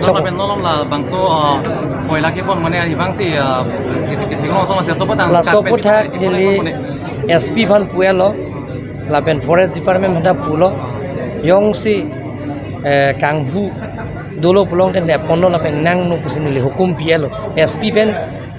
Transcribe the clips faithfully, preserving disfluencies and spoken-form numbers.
Lapen non labangso, ah, koila kepon mane aribangsi, ah, kethek long asong asi asopo tang laso karpet aputhak neli S P aphan pu-etlo, lapen Forest Department aphanta pulo, jongsi, eh, kanghu dolo pulote neponlo lapen nangno pusi neli hukum pi-etlo, S P pen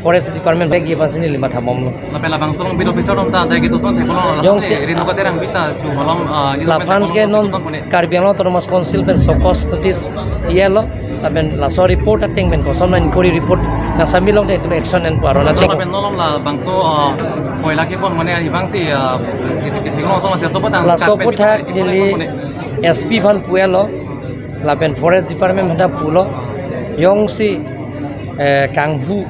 Forest Department bagi aphansi neli matha bomlo. Lapen labangso along beat officer atum ta adai kedo ason theklong, jongsi rin loka terang bita chu malom, ah, laphan ke non Karbi Anglong Autonomous Council pen show cause notice pi-etlo, lapen laso report ateng pen koson inquiry report nangsamit longte itum action en pu aron ateng. Lapen non labangso, ah, koila kepon mane aribangsi, ah, kethek long asong asi asopo tang laso karpet aputhak neli S P aphan pu-etlo, lapen Forest Department aphanta pulo, jongsi, eh, kanghu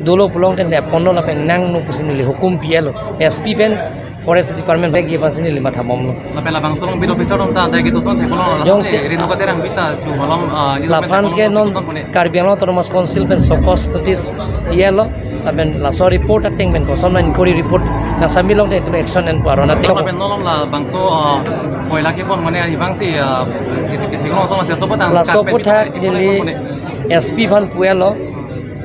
dolo pulote neponlo lapen nangno pusi neli hukum pi-etlo, S P pen Forest Department bagi aphansi neli matha bomlo. Lapen labangso along beat officer atum ta adai kedo ason theklong, jongsi rin loka terang bita chu malom, ah, laphan ke non Karbi Anglong Autonomous Council pen show cause notice pi-etlo, lapen laso report ateng pen koson inquiry report nangsamit longte itum action en pu aron ateng. Lapen non labangso, ah, koila kepon mane aribangsi, ah, kethek long asong asi asopo tang laso karpet aputhak neli S P aphan pu-etlo,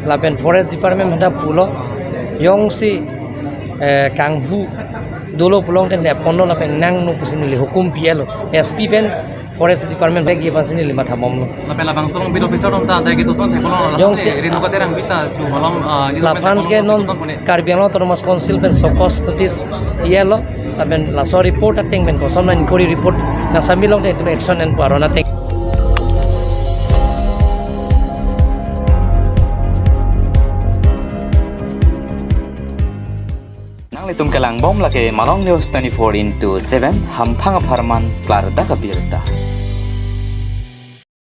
lapen Forest Department aphanta pulo, jongsi, eh, kanghu dolo pulote neponlo lapen nangno pusi neli hukum pi-etlo, S P pen Forest Department bagi aphansi neli matha bomlo. Lapen labangso along beat officer atum ta adai kedo ason theklong, jongsi rin loka terang bita chu malom, ah, laphan ke non Karbi Anglong Autonomous Council pen show cause notice pi-etlo, lapen laso report ateng pen koson inquiry report nangsamit longte itum action en pu aron ateng. Nanglitum kelang bom lake Malong News twenty-four into seven, hamphang apharman klardak abirta.